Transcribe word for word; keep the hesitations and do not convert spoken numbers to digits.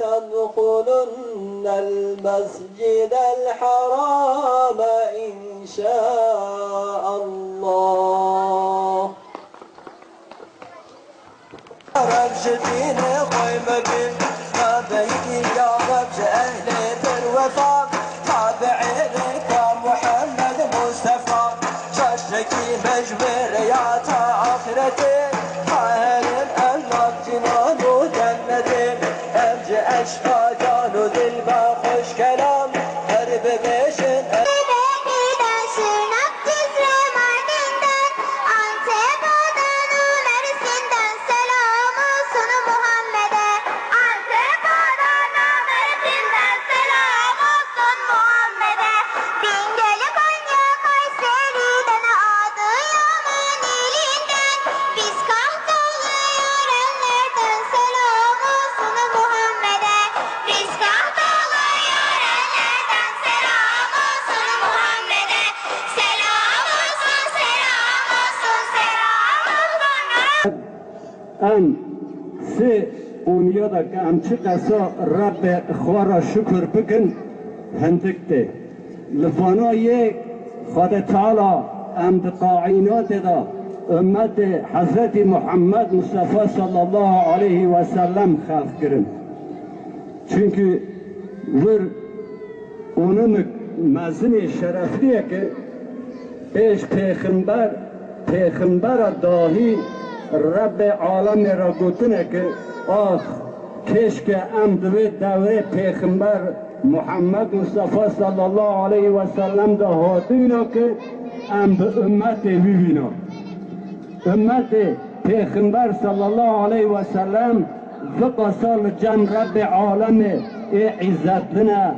تدخلن المسجد الحرام إن شاء الله. Reb ji dînê xwe mebin, nabeyî ya Reb ji ehlê bir wefa, tabi'ê rêka Muhammed Mustefa. Çaşekî me ji wê rêya ta axretê, ha herin ev nav cinan û cennetê. Em ji eşqa can û dil be xweş kelam, her bibêjin. Bebekiden Şırnak, Cizre, Mardin'den, Antepa'dan, Mersin'den selam olsun Muhammed'e. Antepa'dan, Mersin'den selam olsun Muhammed'e. Bingöl, Konya, Kayseri'den, Adıyaman ilinden, Biskah dolu yörelerden selam olsun Muhammed'e. Biskah dolu yörelerden selam olsun Muhammed'e. Selam olsun, selam olsun, selam olsun. Em sê oniya de ke em çi qesa Rebbê xwe re şukir bikin, hindik tê. Li vana yê Xwedê Teala em di kaînatê de ummetê Hezretî Muhammed Mustafa sallallahu aleyhi ve sellem xelq kirin. Çunkî wir onimik mezinê şerefliyeke pêş pêxember, pêxembera dahî Rebbê alemê re gotineke, ax, keşke em di vê dewrê pêxember Muhammed Mustafa sallallahu aleyhi ve sellem de hatibîna ke em bi ummetê wî bîna. Ummetê Pêxember sallallahu aleyhi ve sellem viqasa li cem Rebbê alemê ê îzzetlin e.